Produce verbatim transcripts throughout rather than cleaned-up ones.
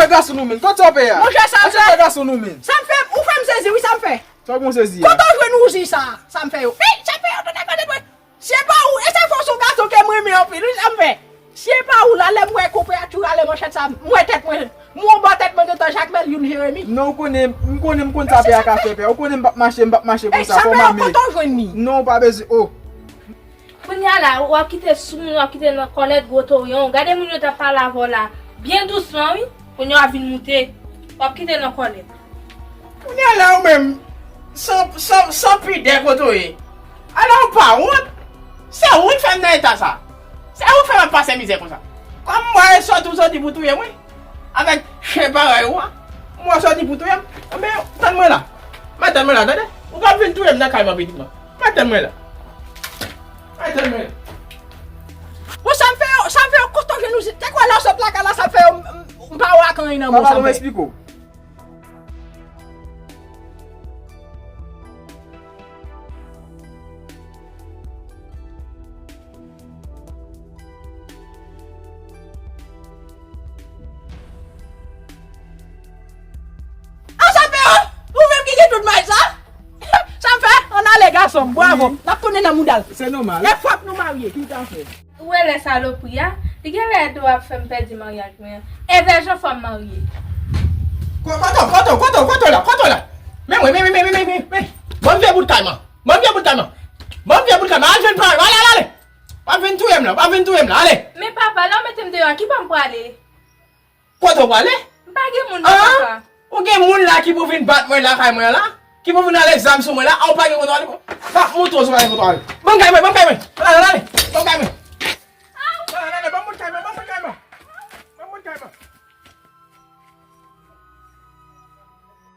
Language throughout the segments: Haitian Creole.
Pè gason nou menm. Kote w pè a? Monchè, sa fè. Pè gason nou menm. Sa m fè, ou fè m sezi, wi, sa m fè. Sa w gon sezi a? Kote w jwenn wouzi sa? Sa m fè yo. Ey, sa fè yo tounen kote mwen. Se pa ou, e sa fè w se yon gason ke m renmen anpil, wi, sa m fè. Se pa ou la, lè m wè konpè a tou rale manchèt sa, m wè tèt mwen, m wè bò tèt mwen gentan Jakmèl youn Jeremi. Non, ou konnen, m konnen, m konn sa pè a ka fè, pè. Ou konnen m p ap mache, m p ap mache konsa, fò m ame. Kote w jwenn li? Non, ou pa bezwen, oh. Kounye a la, w ap kite sou moun, w ap kite nan kòlèt gwo toyon. Gade moun yo t ap pale avè w la, byen dousman, wi. Kounye a w ap vin moute, w ap kite nan kòlèt. Kounye a la ou menm, san, san, san pidè kote w ye. Ala ou pa wont? Se ou k fè m nan eta sa. Se ou k fè m ap pase mizè konsa. Kòm m wè sòti ou sòti pou touye mwen. Avèk chen parèy ou a. M wè sòti pou touye m. Enben, tann mwen la. Mwen tann mwen la, tande. Ou p ap vin touye m nan kay mwen pitit mwen. Mwen tann mwen la. Mwen tann mwen la. Bon, sa m fè yo, sa m fè yo, kote w jwenn ou, te kwè lè w sot lakay la, sa m fè yo, m, m, m pa wè ak anyen nan men w, sa m fè. Papa, ban m esplike w. Ah, sa fè, oh! Ou menm ki gen tout may sa? Sa m fè? Ann ale, gason m, bravo. N ap tounen nan mouda l. Se nòmal. E fòk nou marye. Tout à fait. Ou wè lè salopri a? Li gen lè ede w ap fè m pèdi maryaj mwen an. Evè jan fò m marye. Ko-, kote w, kote w, kote w, kote w la, kote w la? Men mwen, men, men. Ban m vye bout kay mwen. Ban m vye bout kay mwen. Ban m vye bout kay mwen. Al jwenn paran yo. Ale, ale, ale. W ap vin touye m la. W ap vin touye m la. Ale. Men papa, lè w mete m deyò a, ki bò m prale? Kote w prale? M pa gen moun non, papa. Ou gen moun la ki pou vin bat mwen lakay mwen la? Ki pou vin ale zam sou mwen la? A, ou pa gen kote w ale? M ap montre w si w pa gen kote w ale. Ban m kay mwen, ban m kay mwen. Ala, ala, ale. Ban m kay mwen. Ala, ala, ban m kay mwen, ban m kay mwen. Ban m kay mwen.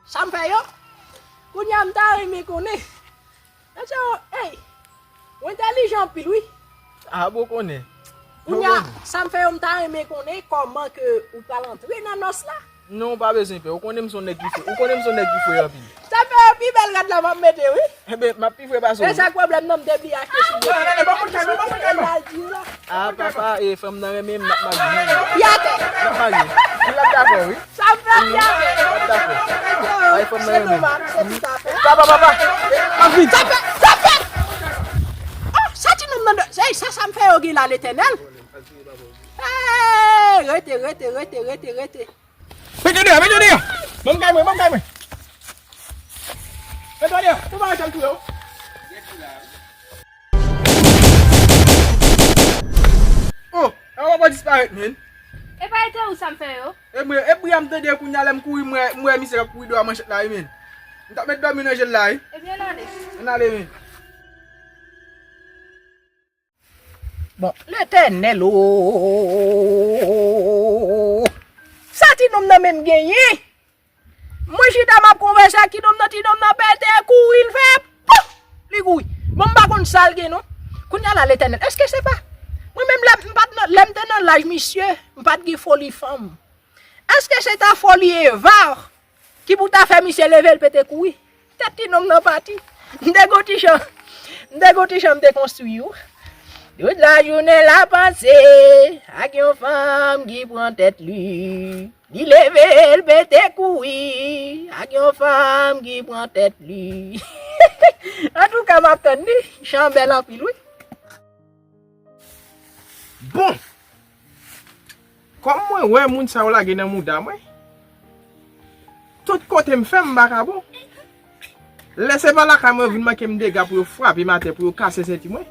Sa m fè yo? Kounye a m ta renmen konnen. Mesye yo, ey, ou entèlijan anpil, wi. Ah, bon, konnen. Kounye a, sa m fè yo, m ta renmen konnen kòman ke ou pral antre nan nòs la. Non, ou pa bezwen pè. Ou konnen m se yon nèg ki fre. Ou konnen m se yon nèg ki fre anpil. Sa fè yo pi bèl rad la m ap mete, wi. Enben, m ap pi fre pase w, wi. E sa k pwoblèm nan, m te bliye achte sou. Ah, papa, e fanm nan renmen m, n ap marye. Pi atè. N ap marye. Li ap dakò, wi. Sa m fè ap gade. Ay, fanm nan renmen. Se tout afè. Papa, papa. Anpil. Sa fè, sa fè. Oh, sa ti nonm nan de, se sa, sa m fè yo gen la, Letènèl. Hey, rete, rete, rete, rete, rete. Mete deyò, mete deyò. Ban m kay mwen, ban m kay mwen. Mete deyò, ou pa wè sa m touye w. Oh, e w ap disparèt, men. E pa ete ou sa m fè yo? E mwen, e bri a m tande kounye a lè m kouri, m wè, m wè misye k ap kouri deyò a manchèt la, wi, men. M t ap met dòmi nan je l la, wi. Ebyen, n ale. N ale, men. Bon, Letènèl, o, sa ti nonm nan menm genyen? Mwen chita m ap konvèse ak ti nonm nan, ti nonm nan pete kouri, l fè pouf! Li kouri. Bon, m pa konn sa l gen non. Kounye a la, Letènèl, èske se pa mwen menm, lè m pa t nan, lè m te nan laj misye, m pa t gen foli fanm. Èske se ta foli Eva ki pou ta fè misye leve l pete kouri? Tèt ti nonm nan pati. M te gon ti chan, m te gon ti chan m te konstwi, wi. Tout lajounen l ap panse ak yon fanm ki pran tèt li. Li leve l pete kouri ak yon fanm ki pran tèt li. Antouka, m ap tann li. Chan bèl anpil, wi. Bon, kòm mwen wè moun sa yo lage nan mouda mwen, tout kote m fè m pa ka bon. Lè se pa lakay mwen yo vin manke m dega pou yo frape m atè, pou yo kase senti mwen.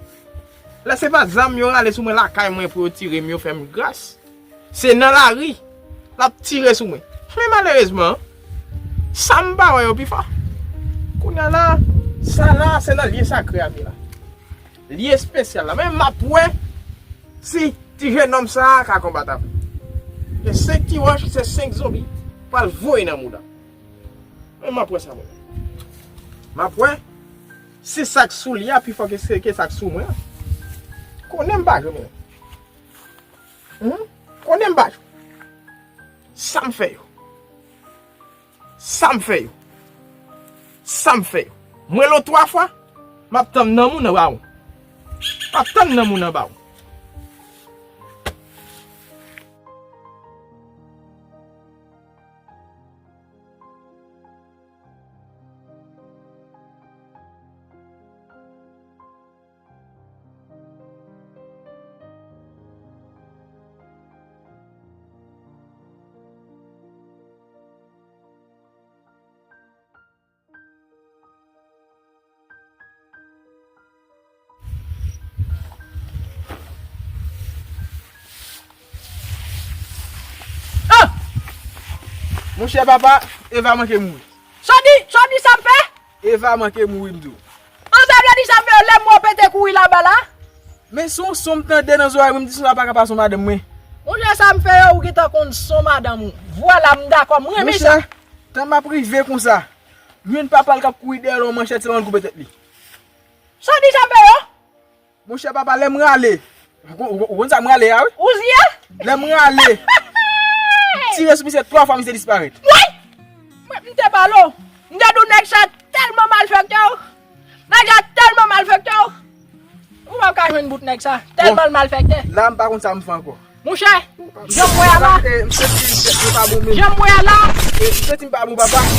Lè se pa zam yo rale sou mwen lakay mwen pou yo tire m, yo fè m gras. Se nan lari l ap tire sou mwen. Men malerezman, sa m pa wè yo pi fò. Kounye a la, sa la, se nan lye sakre a m ye la. Lye espesyal la. Men m ap wè si ti jenòm sa a ka konbat avè m. Gen senk ti wòch, se senk zonbi pral voye nan mouda m. Men m ap wè sa mwen. M ap wè si sa k sou li a pi fò ke, ke sa k sou mwen an. Konnen m pa jwe menm. Hmm? Konnen m pa jwe. Sa m fè yo? Sa m fè yo? Sa m fè yo? Mwen lo twa fwa, m ap tann nanm ou nan ba w. M ap tann nanm ou nan ba w. Monchè papa, Eva manke mouri. Sa w di, sa w di sa m fè? Eva manke mouri m di w. An sa vle di sa m fè yo lè m wè w pete kouri laba la? Men se yon son m tande nan zòrèy mwen, m di son sa pa ka pa son madanm mwen. Monchè sa m fè yo, ou gentan konn son madanm ou. Vwala m dakò, m renmen sa. Monchè, tan m ap rive konsa, jwenn papa l k ap kouri dèyè l yon manchèt, se la l koupe tèt li. Sa w di sa m fè yo? Monchè papa, lè m rale. Ou kon- ou kon- ou konn sa m rale a wi? Ou zi a? Lè m rale, m tire sou misye twa fwa, misye disparèt. Woy! Mwen, m te pale w. M te di w nèg sa tèlman malfektè w. Nèg sa tèlman malfektè w. Ou p ap ka jwenn bout nèg sa. Tèlman l malfektè. La m pa konn sa m fè ankò. Monchè, jan m wè a la, jan m wè a la,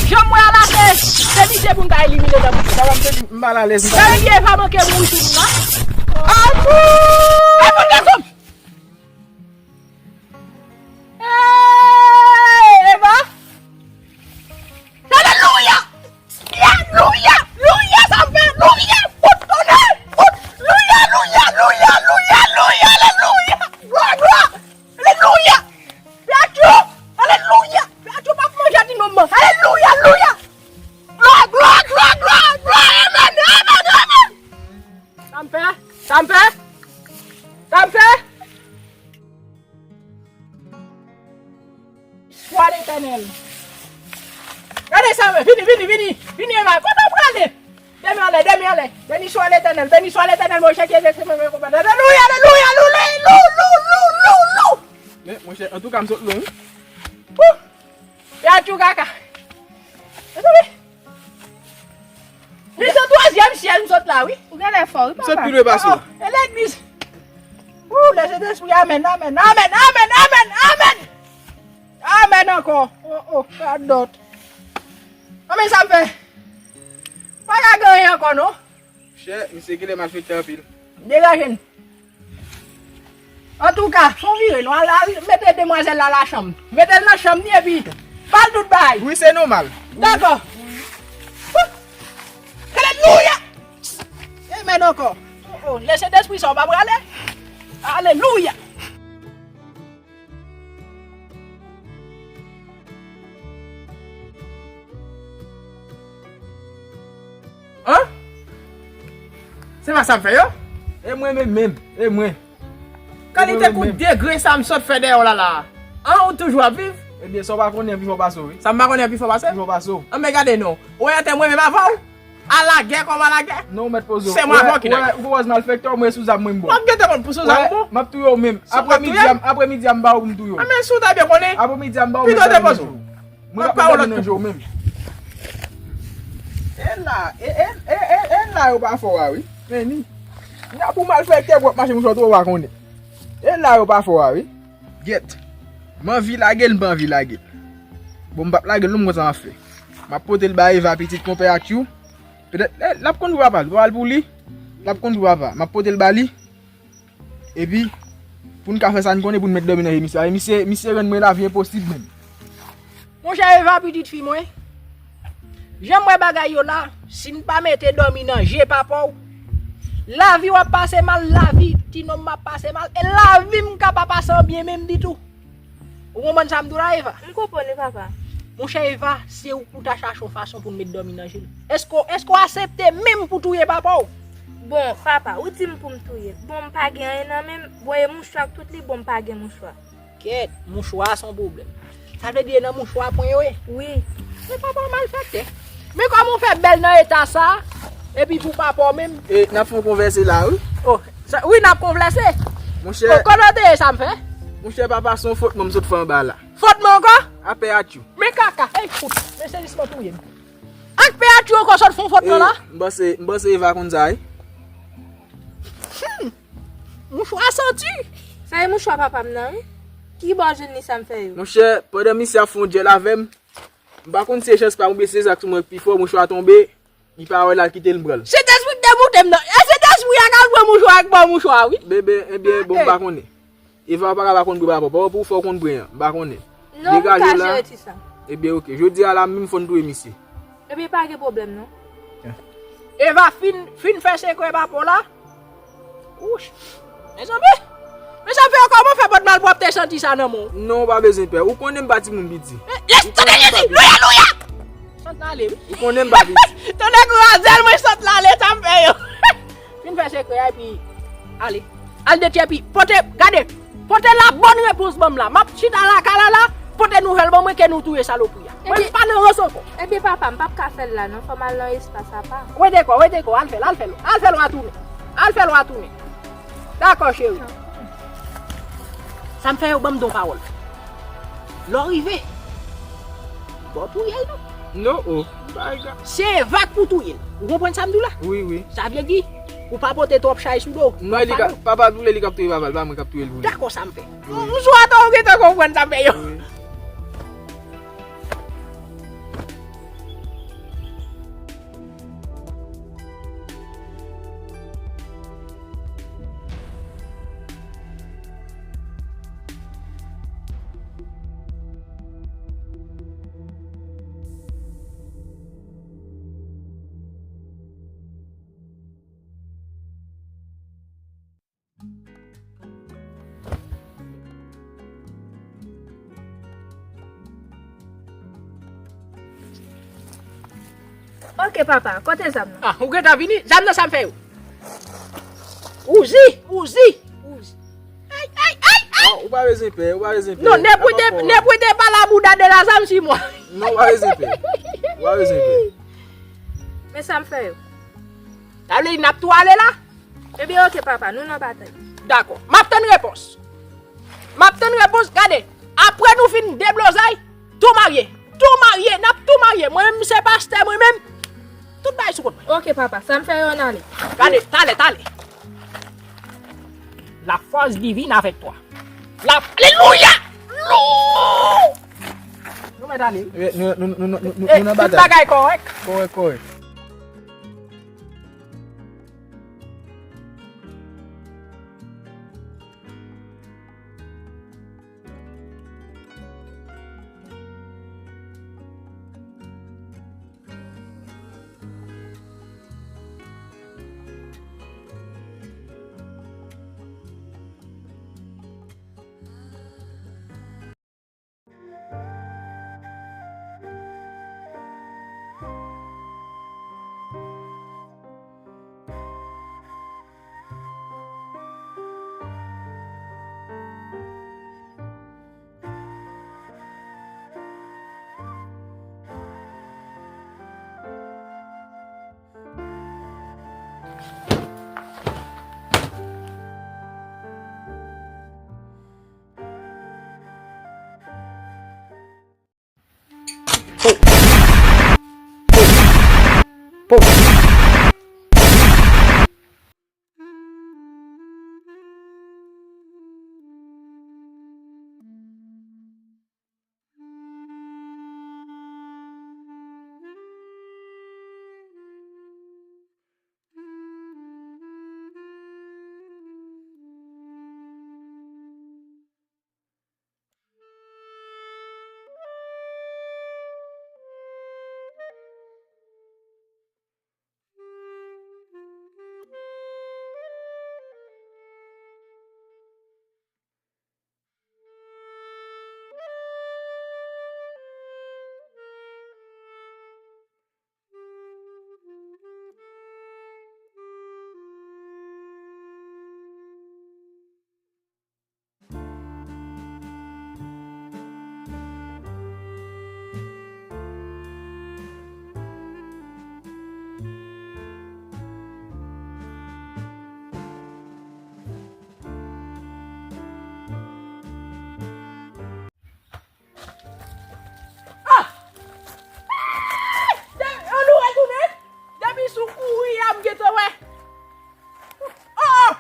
jan m wè a la, se, se misye pou n ta elimine nan bout. Papa, m santi m mal alèz. Gade ki Eva manke mouri sou nou la. Amou! Hey, Eva! Alelouya! Alelouya! Alelouya! Sa fè alelouya! Fout tonnè! Fout! Alelouya! Alelouya! Alelouya! Alelouya! Alelouya! Glwa! Glwa! Alelouya! Pè Atyo! Alelouya! Pè Atyo p ap manje di non mwen. Alelouya! Alelouya! Glwa! Glwa! Glwa! Glwa! Glwa! Amèn! Amèn! Amèn! Sa m fè? Sa m fè? Swa Letènèl. Gade sa, men. Vini, vini, vini. Vini, Eva. Kote w prale? Dèmi anlè, dèmi anlè. Beni swa Letènèl, beni swa Letènèl, mon chè ki egziste, mon konpè. Alelouya, alelouya, alelouya, lou, lou, lou, lou, lou. Men, monchè, antouka, m sot lwen, wi. Wou! Pè Atyo kaka. Mezanmi. Li se twazyèm syèl m sot la, wi. Ou genlè fò, wi, papa. M sot pi lwen pase w. Oh, e legliz. Ou, Lesentespri, amèn, amèn, amèn, amèn, amèn, amèn. Amèn ankò. Oh, oh, radòt. Anmè sa m fè. Pa ka gen anyen ankò, non. Chè, misye genlè malfektè anpil. Degaje n. Antouka, fè w vire, nou al, al mete demwazèl la nan chanm. Mete l nan chanm ni epi ba l tout bagay. Wi, se nòmal. Dakò. Alelouya! Amèn ankò. Oh, oh, Lesentespri sa w pa prale? Alelouya! An? Se pa sa m fè yo? E mwen menm menm, e mwen. Kalite kout degre sa m sot fè dèyè w la la. An, ou toujou ap viv? Ebyen, sa w pa konnen pi fò pase w, wi. Sa m pa konnen pi fò pase? Pi fò pase w. An, men gade non. Ou wè atè mwen menm avan w? Alagè kòm alagè. Non, ou mèt poze w. Se mwen avan ki nèg. Ou wè, ou wè malfektè, mwen sou zam mwen m ba w. M ap gentan konn pou sou zam m ba w. M ap touye w menm. Apremidi a, apremidi a m ba w pou m touye w. An, men si w ta byen konnen. Apremidi a m ba w, pito te poze w. Mwen ap mete men nan je w menm. E la, e, e, e, e, e la yo pa fè w a wi. Men ni. N ap ou malfektè pou w ap mache mouchwa twò w pa konnen. E la yo pa fè w a wi. Gyèt. M anvi lage l, m pa anvi lage l. Bon, m p ap lage l non, m konn sa m ap fè. M ap pote l ba Eva pitit konpè Atyou. Petèt, eh, l ap konn pou papa l, papa l pou li. L ap konn pou papa. M ap pote l ba li. Epi, pou n ka fè sa n konnen, pou n mèt dòmi nan je misye. Misye, misye rann mwen lavi enposib menm. Monchè Eva, pitit fi mwen, jan m wè bagay yo la, si n pa mete dòmi nan je papa w, lavi w ap pase mal, lavi ti nonm m ap pase mal, e lavi m ka pa pase an byen menm ditou. Ou konprann sa m di w la, Eva? M konprann wi, papa. Monchè Eva, se ou pou ta chache yon fason pou n met dòmi nan je l. Èske, èske w aksepte menm pou touye papa w? Bon, papa, ou di m pou m touye l. Bon, m pa gen anyen nan men m. Voye mouchwa ak tout li, bon, m pa gen mouchwa. Kèt, mouchwa a se yon pwoblèm. Sa vle di e nan mouchwa a pwen yo ye? Wi. Men papa w malfektè. Men kòman w fè bèl nan eta sa, epi pou papa w menm? E, n ap fè yon konvèse la, wi. Oh, sa, wi, n ap konvèse. Monchè. Oh, kote w te ye sa m fè? Monchè, papa, se yon fwotman m sot fè anba la. Fwotman ankò? A pè Atyou. Men kaka, ey fout. Men sezisman touye m. Ak pè Atyou ankò sot fè yon fwotman la? E, m panse, m panse Eva konn sa, wi. Hmm. Mouchwa santi. Sa e mouchwa papa m nan, wi. Ki bò w jwenn li sa m fè yo? Monchè, pandan misye ap fè yon djèl avè m, m pa konn si se chans pa m oubyen se zak sou mwen k pi fò, mouchwa tonbe, li pa wè l al kite l, m pran l. Sentespri k te moute m nan. E Sentespri a k al pran mouchwa a, k ba w mouchwa a, wi. Bebe, ebyen, bon, m pa konnen. Eva pa ka pa konn bri papa w, pou w fè w konn bri an, m pa konnen. Non, m ka jere ti sa. Ebyen, oke. Jodi a la, menm fò n touye misye. Ebyen, pa gen pwoblèm, non. Eva fin, fin fè sekrè papa w la. Wouch. Mezanmi. Men sa fè yo kòman fè pòt malpwòpte santi sa nan men w? Non, ou pa bezwen pè. Ou konnen m pa timoun piti. Lè tande Jezi, louya, louya! Sant la ale, wi. Ou konnen m pa piti. Tande gwo azèl mwen sant la ale, sa m fè yo. Fin fè sekrè a, epi ale. Al detyèpi. Pote, gade. Pote la bòn repons ban m la. M ap chita la, kala la. Pote nouvèl ban mwen ke nou touye salopri a. Mwen pa nan rans ankò. Ebyen, papa, m p ap ka fè l la, non. Fò m al nan espas apa. Wete kò, wete kò. Al fè l, al fè l. Al fè l, w a tounen. Al fè l, w a tounen. Dakò, cheri. Sa m fè yo ban m don pawòl. Lè w rive, li ba w touye l, non. Non, o. M pa gra- Se Eva k pou touye l. Ou konprann sa m di w la? Wi, wi. Sa vle di, ou pa pote twòp chay sou do w. Non, li ka, papa pou li, li k ap touye papa l, pa mwen k ap touye l pou li. Dakò, sa m fè. Wi. M sou atò, ou gentan konprann sa m fè yo. Wi. Ok, papa, kote zam nan? Ah, ou gentan vini? Zam nan sa m fè yo? Ouzi, ouzi, ouzi. Ay, ay, ay, ay. Ah, ou pa bezwen pè, ou pa bezwen pè. Non, ne puede, ne puede parar la bouda de la zam si mwa. Non, ou pa bezwen pè. Ou pa bezwen pè. Men sa m fè yo? Sa vle di n ap tou ale la? Ebyen, ok, papa, nou nan batay. Dakò. M ap tann repons. M ap tann repons. Gade, apre nou fin deblozay, tou marye. Tou marye. N ap tou marye. Mwen menm, se pastè, mwen menm. Tout bagay sou kont mwen. Ok, papa, sa m fè yo ann ale. Gade, talè, talè. La force divine avec toi. La, alelouya! Lou! Nou mèt ale. Eh, nou, nou, nou, nou, nou, nou, eh, nou nan tout batay. Bagay kòrèk. Kòrèk, kòrèk. Ah! Ay! Annou retounen. Depi sou kouri a m gentan wè. Oh, oh!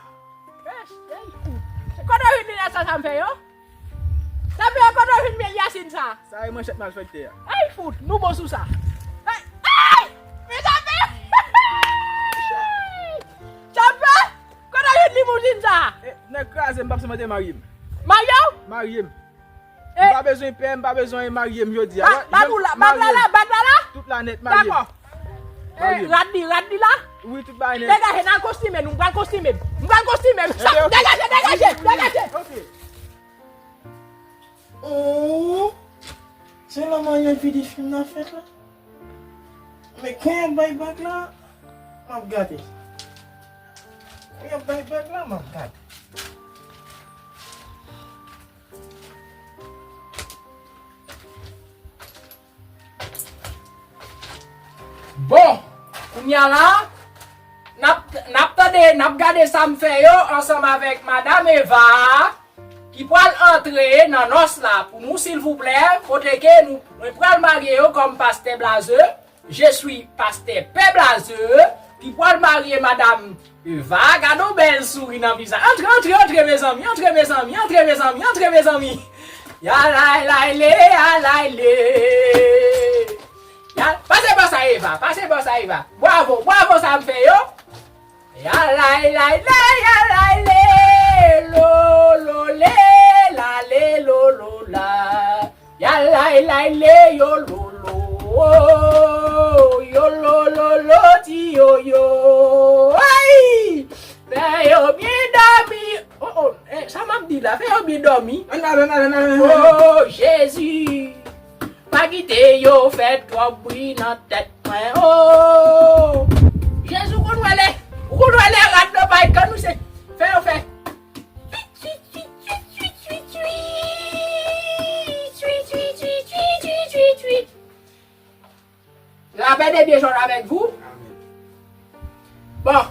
Kote w vin li la sa, sa m fè yo? Sa m fè yo, kote w vin met Yasin sa? Sa e manchèt malfektè a. Ay, fout, nou bon sou sa. Ay, ay! Mezanmi! Sa m fè? Kote w jwenn limouzin sa? Eh, nèg kraze, m p ap sèmante marye m. Marye w? Marye m. Eh. M pa bezwen pè, m pa bezwen marye m jodi a. Ba-, bag ou la, bag la la, bag la la? Tout la nèt, marye m. Dakò. Eh, rad li, rad li la? Wi, tout bagay nèt. Degaje, n al kostime nou, m pral kostime m. M pral kostime m. Degaje, degaje, degaje. Ok. Oh, se la mannyè vide fim nan fèt la. Men kan y ap bay bag la, m ap gade. Kan y ap bay bag la, m ap gade. Bon, kounye a la, n ap, n ap tande, n ap gade sa m fè yo ansanm avèk Madam Eva, ki pral antre nan nòs la pou nou, silvouplè, kote ke nou, mwen pral marye yo kòm pastè Blaze, je suis pastè Pè Blaze, ki pral marye Madam Eva, gade yon bèl souri nan vizaj. Antre, antre, antre, mezanmi, antre, mezanmi, antre, mezanmi, antre, mezanmi. Ya lay lay le, ya lay le. Ya, pase bò sa Eva, pase bò sa Eva. Bravo, bravo sa m fè yo. Ya lay lay le, ya lay le, lo, lo, le, la, le, lo, lo, la. Ya lay lay le yo lo lo, yo lo lo lo ti yo yo. Ay! Fè yo byen dòmi. Oh, oh, eh, sa m ap di la, fè yo byen dòmi. Ann ale, ann ale, ann ale, ann ale. Oh, Jezi. Pa kite yo fè twòp bri nan tèt mwen. Oh! Jezi, ou konn wè lè, ou konn wè lè rad nan bay kann ou se. Fè yo fè. Lapè de Dye jwenn avèk vou. Bon,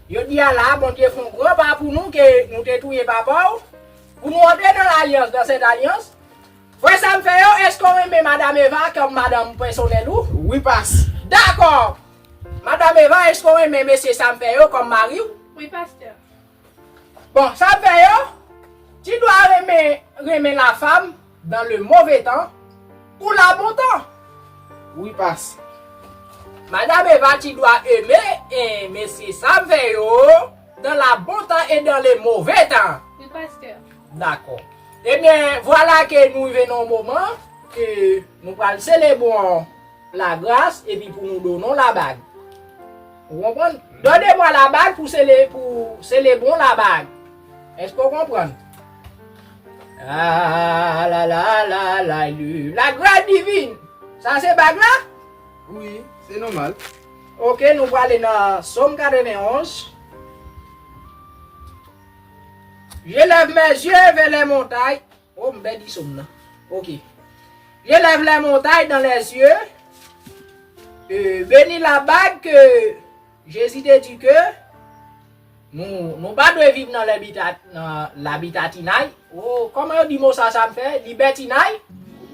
jodi a la, Bondye fè yon gran pa pou nou ke nou te touye papa w, pou nou antre nan lalyans, dans cette alliance. Frè sa m fè yo, èske w renmen Madam Eva kòm madanm pèsonèl ou? Wi, pas. Dakò. Madam Eva, èske w renmen mesye sa m fè yo kòm mari w? Wi, pastè. Bon, sa m fè yo, tu dois renmen, renmen la femme dans le mauvais temps ou la bon temps. Wi, pas. Madam Eva, tu dois aimer, eh, mesye sa m fè yo, dans la bon temps et dans le mauvais temps. Wi, pastè. Dakò. Ebyen, vwala ke nou rive nan yon moman ke nou pral selebre yon lagras, epi pou nou do non labag. Ou konprann? Donne-moi la bague pou sele, pou selebre yon labag. Èske w konprann? Ah, la, la, la, la, le, la grâce divine. Sa se bag la? Wi, se nòmal. Ok, nou prale nan Sòm katrevenonz. Je lève mes yeux vers les montagnes. Oh, m pèdi sòm nan. Ok. Je lève les montagnes dans les yeux. Euh, bénis la bague que Jésus te di ke nou, nou pa dwe viv nan lèbita-, nan labitatinay. Oh, kòman yo di mo sa, sa m fè? Libètinay?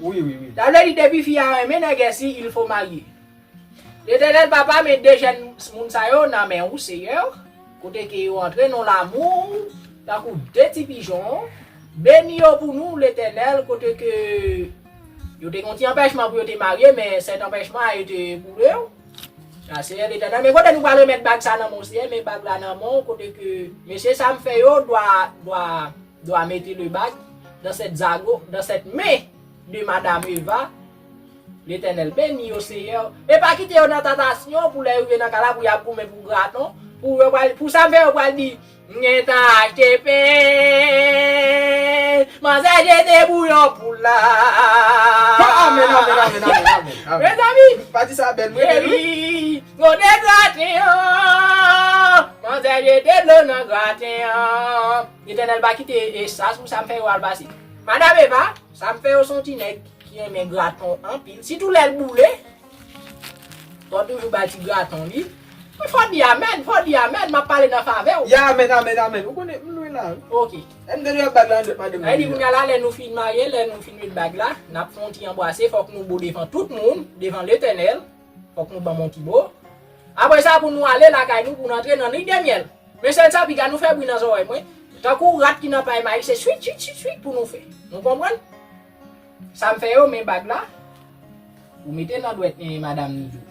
Wi, wi, wi. Sa vle di depi fi a renmen nèg, si il faut marier. Letènèl Papa, met de jèn moun sa yo nan men ou, Seyè, kote ke yo antre nan lamou, tankou de ti pijon. Beni yo pou nou, Letènèl, kote ke yo te gen yon ti anpèchman pou yo te marye, men sèt anpèchman a yo te boule yo. A, Seyè Letènèl, men kote nou pral remèt bag sa nan men w, Seyè, men bag la nan men w, kote ke mesye sa m fè yo dwa, dwa, dwa mete le bag dans cette zago, dans cette main de Madame Eva. Letènèl beni yo, Seyè. E pa kite yo nan tantasyon pou lè yo rive nan kay la pou y ap goumen pou graton. Pou yo pral, pou sa m fè yo pral di, "M gentan achte pen. Manzè jete bouyon poul la." Amèn, amèn, amèn, amèn, amèn, amèn. Mezanmi. Pati sa bèl, mwen, wi. Kote graten an? Manzè jete dlo nan graten an. Letènèl pa kite e sa pou sa m fè yo al pase. Madam Eva, sa m fè yo se yon ti nèg ki renmen graton anpil. Sitou lè l boule, fò w toujou bay ti graton li. Mwen fò w di amèn, fò w di amèn, m ap pale nan favè w. Ya, amèn, amèn, amèn. Ou konnen, m lwen la, wi. Ok. Lè m te dwe ap bag la nan dwèt madanm nan. Sa vle di, kounye a la, lè nou fin marye, lè nou fin met bag la, n ap fè yon ti anbrase, fòk nou bo devan tout moun, devan Letènèl. Fòk nou ban m yon ti bo. Apre sa, pou nou ale lakay nou, pou nou antre nan nuit de miel. Men sèl sa, piga nou fè bri nan zòrèy mwen. Tankou rat ki nan pay mayi, se swit, swit, swit, swit pou nou fè. Nou konprann? Sa m fè yo, men bag la. Ou mete nan dwèt, eh, madanm ni yo.